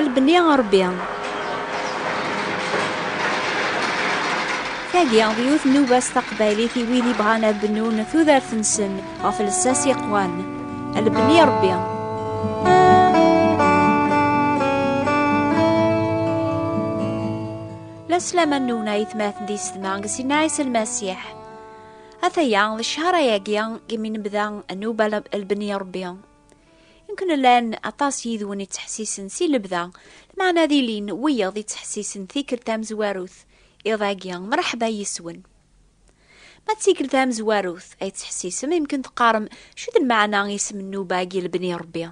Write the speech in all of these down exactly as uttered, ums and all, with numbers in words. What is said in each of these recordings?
Lbenni Ṛebbi. Tagi d yiwet n nnuba s taqbaylit i wid ibɣan ad bennun tudert-nsen ɣef lsas iqwan. Lbenni Ṛebbi. La slama-nwen a yetmaten d yessetma deg Sidna Ɛisa Lmasiḥ. Ataya d cchar ayagi imi nebda nnuba l-, Lbenni Ṛebbi. Yemken llan aṭas yid-wen yettḥessisen si lebda, lameɛna ad ilin wiyaḍ yettḥessisen tikkelt tamezwarut, iḍ-agi, mreḥba yis-wen. Ma d tikkelt tamezwarut ay tettḥessisem, yemken teqqarem, "Acu d lmeɛna isem n nnuba-agi Lbenni Ṛebbi?"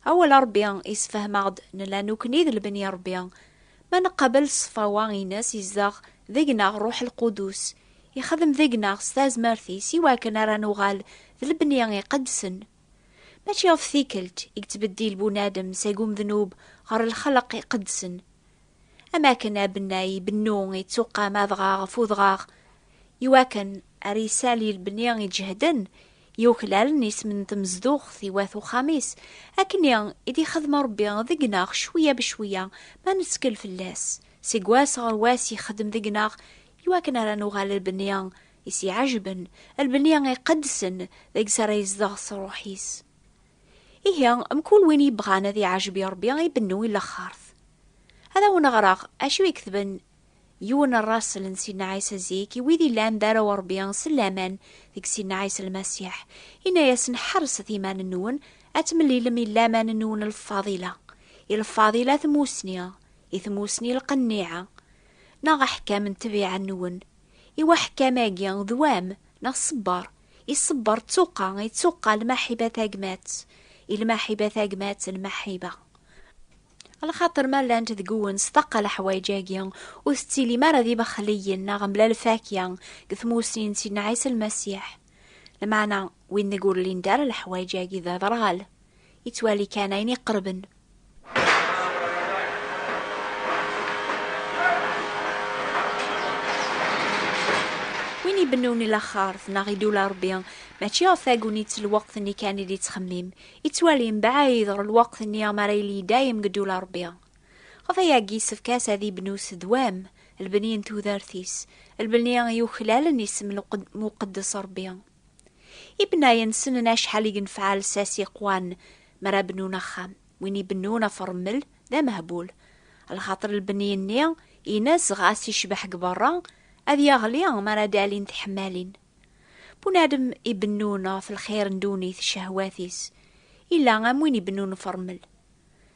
Awal Ṛebbi yessefhem-aɣ-d nella nekkni d Lbenni Ṛebbi. Ma neqbel ṣṣfawa-ines, izdeɣ deg-neɣ Ṛṛuḥ Lqudus, ixdem deg-neɣ s tazmert-is iwakken ara nuɣal d lebni iqedsen. Mačči ɣef tikkelt i yettbeddil bunadem seg umednub ɣer lxelq iqedsen. Am akken abennay ibennu ittuqqam adɣaɣ ɣef udɣaɣ, iwakken ar isali lebni iǧehden, yuklalen isem n tmezduɣt i wat uxxam-is, akken i d-ixdem Ṛebbi deg-neɣ cwiya becwiya ma nettkel fell-as. Seg wass ɣer wass ixeddem deg-neɣ, iwakken ara nuɣal lebni i s-iɛejben, lebni iqedsen deg-s ara yezdeɣ s Ṛṛuḥ-is. Ihi, mkul win yebɣan ad iɛjeb i Ṛebbi, ibennu i laxert. Ad awen-ɣreɣ acu i ketben yiwen n ṛṛasel n Sidna Ɛisa zik i wid illan d arraw n Ṛebbi s laman deg Sidna Ɛisa Lmasiḥ. Inna-yasen: "Ḥerset iman-nwen, ad tmellilem i laman-nwen lfaḍila, i lfaḍila tmusni, i tmusni lqenniɛa, neɣ aḥkam n tbiɛa-nwen." I waḥkam-agi d wam, neɣ ṣebber. I ṣebber d tuqqa, i tuqqa lmaḥiba tagmat, i lmaḥiba tagmat lmaḥiba. Lxaṭer ma llant deg-wen s ṭṭaqa leḥwayeǧ-agi, ur tettilim ara d ibexliyen neɣ mebla lfakya deg tmusni n Sidna Ɛisa Lmasiḥ. Lameɛna win deg ur llint ara leḥwayeǧ-agi d aderɣal, ittwali kan ayen iqerben. Win ibennun i laxert neɣ i ddula Ṛebbi, mačči ɣef tagnit n lweqt-nni kan i d-ittxemmim, ittwali mebɛid ɣer lweqt-nni mi ara yili dayem deg ddula Ṛebbi. Ɣef wayagi, yessefk-as ad ibnu s ddwam, lebni n tudert-is, lebni yuklalen isem lqed-, muqeddes Ṛebbi. Ibennayen ssnen acḥal i yenfeɛ lsas iqwan mi ara bnun axxam. Win ibennun ɣef ṛṛmel d amehbul, lxaṭer lbenni-nni ines ɣas icbeḥ deg berra, ad yeɣli mi ara d-alin tḥemmalin. Bunadem ibennun ɣef lxir n ddunit, ccehwat-is, illa am win ibennun ɣef ṛṛmel.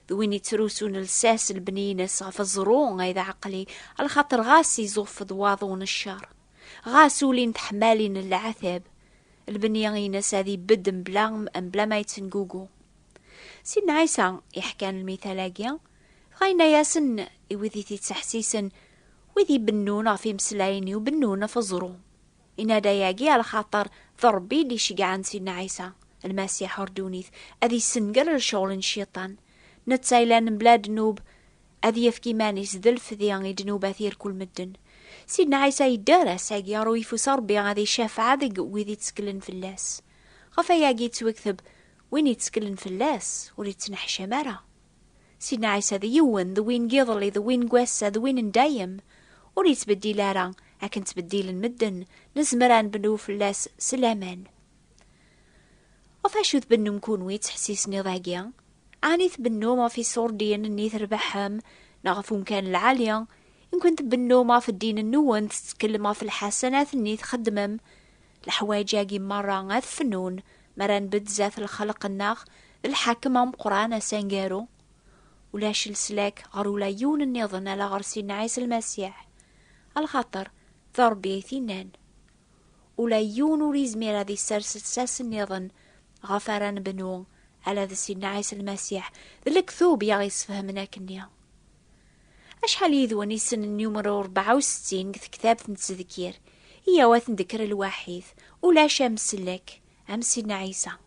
D win yettrusun lsas lebni-ines ɣef ẓẓru ay d aɛeqli, lxaṭer ɣas iẓuf-d waḍu n ccer, ɣas ulin tḥemmalin n leɛtab, lebni-ines ad ibedd mebla, mebla ma yettengugu. Sidna Ɛisa iḥkan lmital-agi, dɣa yenna-yasen i wid i t-ittḥessisen, wid ibennun ɣef imeslayen-iw bennun ɣef ẓẓru. Yenna-d ayagi, lxaṭer d Ṛebbi i d-iceggɛen Sidna Ɛisa Lmasiḥ ɣer ddunit, ad yessenger lecɣel n Cciṭan. Netta yellan mebla ddnub, ad yefk iman-is d lefdi i ddnubat irkul medden. Sidna Ɛisa yedder ass-agi ɣer uyeffus n Ṛebbi ad icafeɛ deg wid itteklen fell-as. Ɣef wayagi yettwakteb, win itteklen fell-as ur yettneḥcam ara. Sidna Ɛisa d yiwen, d win n yiḍelli, d win n wass-a, d win n dayem. Ur yettbeddil ara, akken ttbeddilen medden, nezmer ad nebnu fell-as s laman. Ɣef acu tbennum kunwi ttḥessisen iḍ-agi? Ɛni tbennum ɣef iṣurdiyen-nni trebḥem, neɣ ɣef umkan lɛali? Imken tbennum ɣef ddin-nwen, tetteklem ɣef lḥasanat-nni txeddmem. Leḥwayeǧ-agi merra ad fnun, mi ara nbedd zdat lxelq-nneɣ d lḥakem ameqqran asangaru. Ulac leslak ɣer ula yiwen nniḍen ala ɣer Sidna Ɛisa Lmasiḥ, lxaṭer d Ṛebbi ay t-innan. Ula yiwen ur yezmir ad isers lsas nniḍen ɣef ara nebnu ala d Sidna Ɛisa Lmasiḥ, d lektub i aɣ-yesfehmen akkenni. Acḥal yid-wen issnen numru rebɛa u settin deg tektabt n ttedkir? Iyyaw ad t-ndekker lwaḥid, ulac amsellek am Sidna Ɛisa.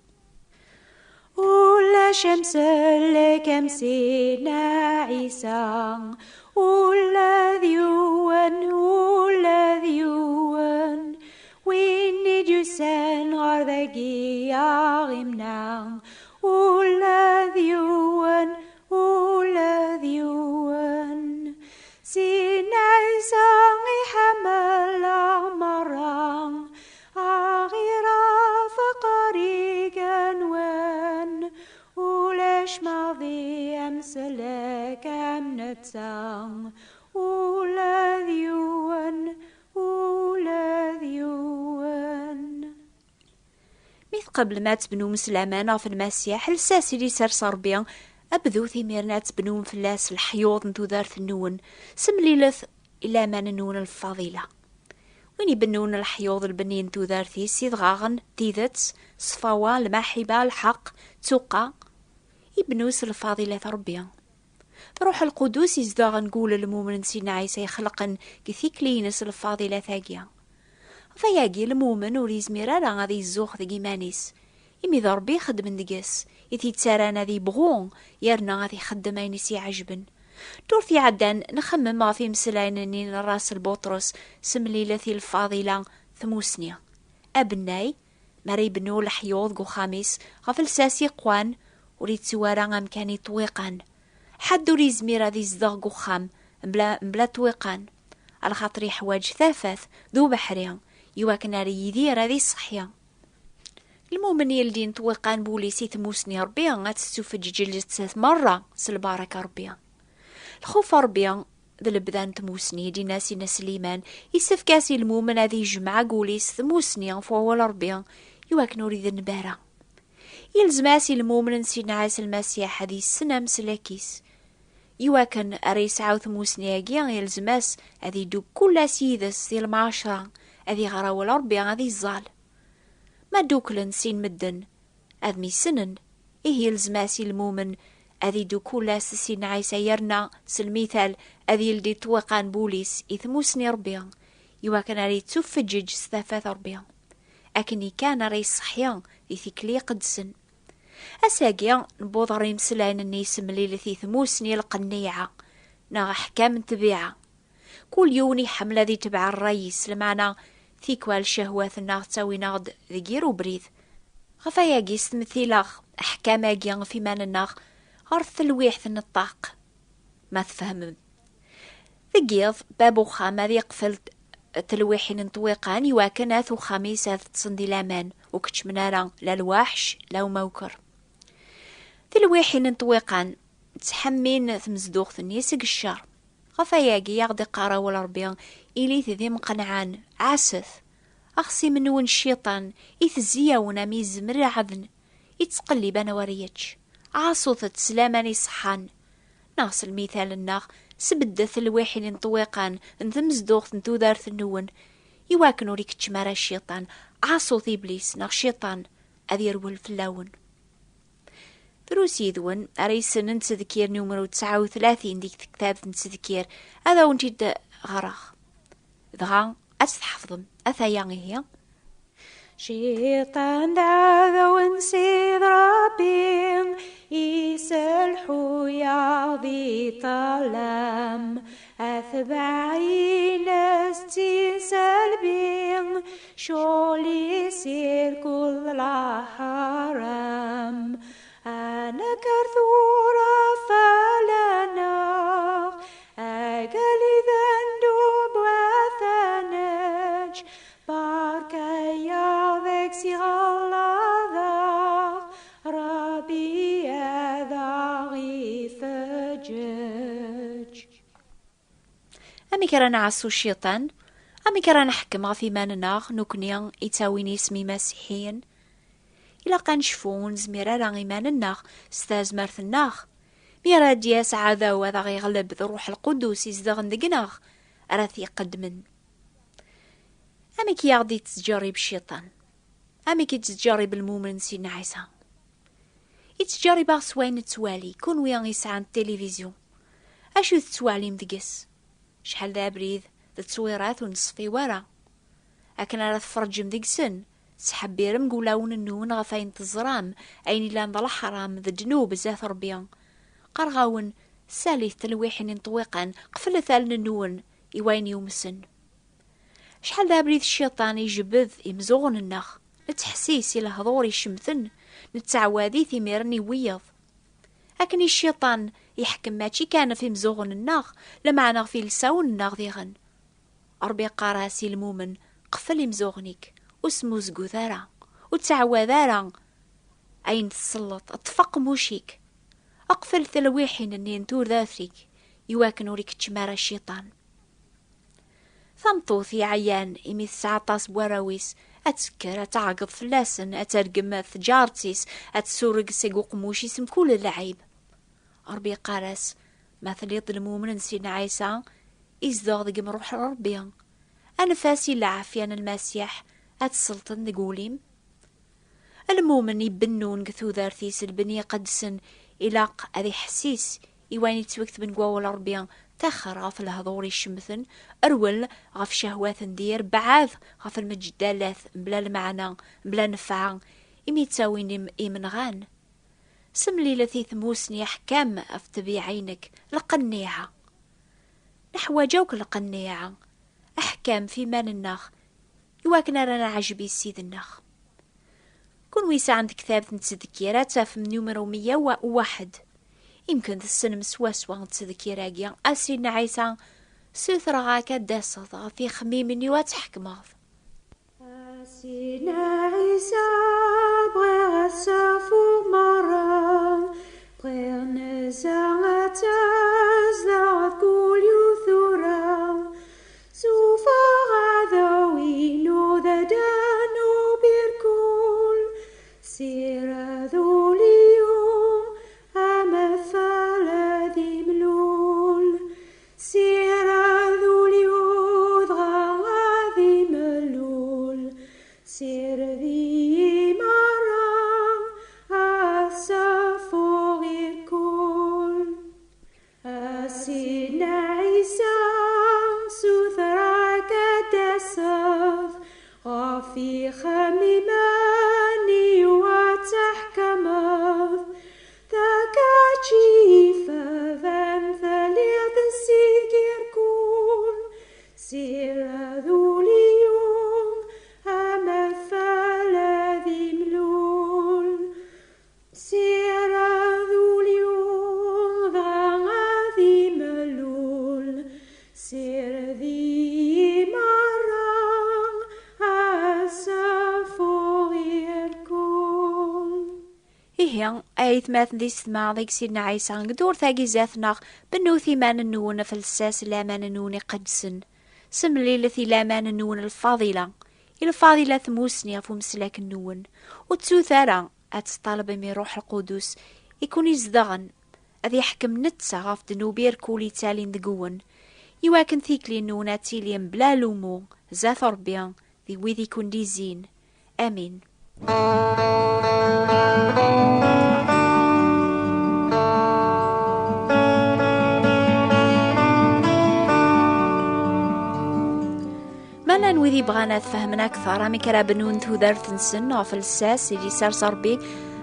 Ulac amsellek am Sidna Ɛisa, ula d yiwen, ula d yiwen, win i d-yusan ɣer dagi a ɣ-imneɛ, ula d yiwen, ula Ula d yiwen, ula d yiwen. Mi tqeblem ad tebnum s laman ɣef Lmasiḥ, lsas i d-isers Ṛebbi, bdut imiren ad tebnum fell-as leḥyuḍ n tudert-nwen, semlilet i laman-nwen n lfaḍila. Win ibennun leḥyuḍ lbenni n tudert-is, idɣaɣen, tidet, ṣṣfawa, lmaḥiba, lḥeqq, ttuqa, ibnu s lfaḍila n Ṛebbi. Ṛuḥ Lqudus izedɣen deg wul n lmumen n Sidna Ɛisa ixelqen deg tikli-ines lfaḍilat-agi. Ɣef wayagi, lmumen ur yezmir ara ad yezzux deg iman-is, imi d Ṛebbi ixeddmen deg-s, i t-yettarran ad yebɣu yerna ad ixeddem ayen i s-iɛejben. Ddurt iɛeddan, nxemmem ɣef imeslayen-nni n Ṛasel Buṭrus, semlilet i lfaḍila, tmusni. Abennay, mi ara yebnu leḥyuḍ deg uxxam-is, ɣef lsas iqwan, ur yettu ara amkan i ṭṭwiqan. Ḥedd ur yezmir ad izdeɣ deg uxxam mebla, mebla ṭṭwiqan, alaxaṭer yeḥwaǧ tafat d ubeḥri iwakken ara yidir ad iṣeḥḥi. Lmumen yeldin ṭṭwiqan n wul-is i tmusni Ṛebbi, ad tettufeǧǧeǧ lǧettat merra s lbaraka Ṛebbi. Lxuf Ṛebbi d lebda n tmusni, i d-yenna Sidna Sliman, issefk-as i lmumen ad ijmeɛ deg wul-is tmusni ɣef wawal Ṛebbi, iwakken ur idenb ara. Yelzem-as i lmumen n Sidna Ɛisa Lmasiḥ ad yessen ameslak-is. Iwakken ara yesɛu tmusni-agi, yelzem-as ad iddu kul ass yid-s di lemɛacra, ad iɣer awal Ṛebbi, ad iẓẓal. Ma dduklen sin medden, ad myessnen, ih yelzem-as i lmumen ad iddu kul ass d Sidna Ɛisa, yerna s lmital ad yeldi ṭṭwiqan n wul-is i tmusni Ṛebbi, iwakken ara yettufeǧǧeǧ s tafat Ṛebbi. Akken kan ara yesseḥya di tikli iqedsen. Ass-agi, newweḍ ɣer imeslayen-nni isemlilet i tmusni lqenniɛa, neɣ aḥkam n tbiɛa. Kul yiwen iḥemmel ad itbeɛ ṛṛay-is, lmeɛna tikwal ccehwat-nneɣ ttawin-aɣ-d deg yir ubrid. Ɣef wayagi, stmettileɣ aḥkam-agi ɣef iman-nneɣ ɣer telwiḥt n ṭṭaq, ma tfehmem. Deg yiḍ, bab uxxam ad yeqfel t-, telwiḥin n ṭṭwiqan, iwakken at uxxam-is ad ṭṭsen di laman, ur keččmen ara la lwaḥc, la umawker. Tilwiḥin n ṭṭwiqan ttḥemmin tmezduɣt-nni seg ccer. Ɣef wayagi, i aɣ-d-iqqar awal Ṛebbi, ilit d imqenɛen, ɛasset. Axṣim-nwen cciṭan, itezzi-yawen am izem rreɛden, ittqellib anwa ara yečč. Ɛaṣut-t s laman iṣeḥḥan. Neɣ s lmital-nneɣ, sbeddet lwiḥin n ṭṭwiqan n tmezduɣt n tudert-nwen, iwakken ur ikeččem ara cciṭan. Ɛaṣut iblis neɣ cciṭan, ad yerwel fell-awen. Drus yid-wen ara yessnen ttedkir numru tesɛa u tlatin deg tektabt n ttedkir, ad awen-tt-id-ɣreɣ. Dɣa ad tt-tḥefḍem. Ataya ihi. Cciṭan d aɛdaw n Ssid Ṛebbi, iselḥu-yaɣ di ṭṭlam. Atbaɛ-ines ttinselbi, ccɣel-is irkul laḥram. Ad nekker tura fell-aneɣ, agal i d nnub ad t-neǧǧ, berka-yaɣ deg-s iɣelleḍ-aɣ, Ṛebbi ad aɣ-ifeǧǧeǧ. Amek ara nɛassu cciṭan? Amek ara neḥkem ɣef iman-nneɣ, nekkni ittawin isem imasiḥiyen? Ilaq ad necfu ur nezmir ara iman-nneɣ s tazmert-nneɣ. Mi ara d-yas ɛadaw ad aɣ-iɣleb d Ṛṛuḥ Lqudus izedɣen deg-neɣ ara t-iqeddmen. Amek i aɣ-d-ittǧerrib cciṭan? Amek i ttǧerrib lmumen n Sidna Ɛisa? Ittǧerrib-aɣ s wayen nettwali, kunwi yesɛan tilivizyu. Acu tettwalim deg-s? Acḥal d abrid d ttwirat ur neṣfi wara. Akken ara tferǧem deg-sen, tettḥebbirem deg wulawen-nwen ɣef ayen teẓram, ayen ilan d leḥram, d ddnub zdat Ṛebbi. Qqareɣ-awen, salit tilwiḥin n ṭṭwiqan, qeflet allen-nwen i wayen yumsen. Acḥal d abrid cciṭan ijebbed imzuɣen-nneɣ, nettḥessis i lehdur icemten, nettɛawad-it imiren i wiyeḍ. Akken i cciṭan iḥkem mačči kan ɣef imzuɣen-nneɣ, lameɛna ɣef ilsawen-nneɣ diɣen. Ṛebbi yeqqar-as i lmumen, qfel imzuɣen-ik, ur smuzgut ara, ur ttɛawad ara ayen tselleḍ, ṭṭef aqemmuc-ik, qfel tilwiḥin-nni n tudert-ik, iwakken ur ikeččem ara cciṭan. Tameṭṭut iɛyan imi tesɛa aṭas n warraw-is, ad tekker, ad tɛeggeḍ fell-asen, ad tergem ɣef tǧaret-is, ad tsureg seg uqemmuc-is mkul lɛib. Ṛebbi yeqqar-as: "Ma telliḍ d lmumen n Sidna Ɛisa, izdeɣ deg-m Ṛuḥ n Ṛebbi. Anef-as i lɛafya n Lmasiḥ ad t-selṭen deg wul-im." Lmumen ibennun deg tudert-is, lbeni iqedsen, ilaq ad iḥessis i wayen yettwaketben deg wawal Ṛebbi, taxer ɣef lehdur icemten, rwel ɣef ccehwat n dir, beɛɛed ɣef lmeǧdalat mebla lmeɛna, mebla nnfeɛ, imi ttawin im-, imenɣan. Semlilet i tmusni, aḥkam ɣef ṭṭbiɛa-inek, lqenniɛa. Neḥwaǧ akk lqenniɛa, aḥkam f iman-nneɣ, iwakken ara neɛjeb i Ssid-nneɣ. Kunwi yesɛan tektabt n ttdekkira, ad tafem numru meyya u waḥed. Imken tessnem swaswa ttdekkira-agi: "A Sidna Ɛisa, sutreɣ-ak ad d-taseḍ ɣef yixemmimen-iw ad tḥekmeḍ." A Sidna Ɛisa, bɣiɣ ad safuɣ merra, bɣiɣ nezha ad tazdeɣ kul yiwet tura. Suffeɣ adawi-inu d adanub irkul, sired ul-iw, amafal ad imlul, sired ul-iw dɣa ad imlul, sired-iyi merra ad safuɣ irkul. A Sidna Ɛisa, sutreɣ-ak ad d-taseḍ, ɣef yixemmimen-iw ad tḥekmeḍ. Takačči ifaden taliḍ n Ssid irkul, sired ul-iw, amafal ad imlul. Sired ul-iw dɣa ad imlul, sired-iyi merra ad safuɣ irkul. Ihi, ay aytmaten d yessetma deg Sidna Ɛisa, deg ddurt-agi zdat-neɣ, bennut iman-nwen ɣef lsas n laman-nwen iqedsen. Semlilet i laman-nwen lfaḍila, i lfaḍila tmusni ɣef umeslak-nwen. Ur ttut ara ad teṭṭalbem i Ṛṛuḥ Lqudus i ken-izedɣen, ad iḥkem netta ɣef ddnub irkul yettalin deg-wen, iwakken tikli-nwen ad tili mebla lumuṛ zdat Ṛebbi d wid i ken-d-izzin. Amin. Ma llan wid yebɣan ad fehmen akteṛ amek ara bnun tudert-nsen ɣef lsas i d-isers Ṛebbi,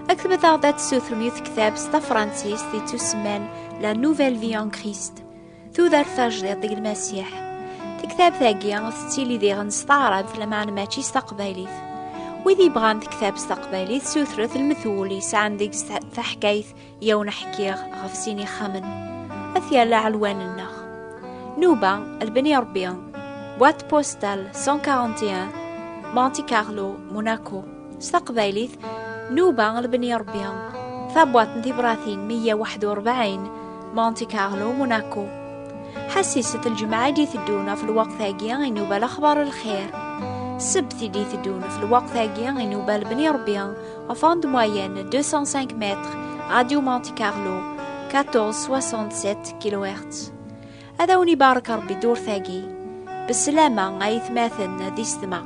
ktbet-aɣ-d ad tessutrem yiwet tektabt s tafṛansist yettusemman La Nouvelle Vie en Christ, tudert tajdiṭ deg Lmasiḥ. Tektabt-agi tettili diɣen s taɛrabt, lameɛna mačči s taqbaylit. Wid yebɣan tektabt s taqbaylit, sutret lmetwul yesɛan deg-s ta-, taḥkayt i awen-ḥkiɣ ɣef sin ixxamen. Ad t-yerr leɛlwan-nneɣ. Nuba, Lbni Ṛebbi, boîte postale cent quarante et un, Monte Carlo, Monaco. S taqbaylit, Nuba, Lbni Ṛebbi, tabwaṭ n tibratin meyya u waḥed u rebɛin, Monte Carlo, Monaco. Ḥassiset lǧemɛa i d-iteddun ɣef lweqt-agi i Nuba Lexbar Lxir. Ssebt i d-iteddun ɣef lweqt-agi i Nuba Lbni Ṛebbi, ɣef onde moyenne deux cent cinq mètres, Radio Monte Carlo, quatorze soixante-sept kilohertz. Ad awen-ibarek Ṛebbi ddurt-agi. Beslama, ay atmaten d yessetma.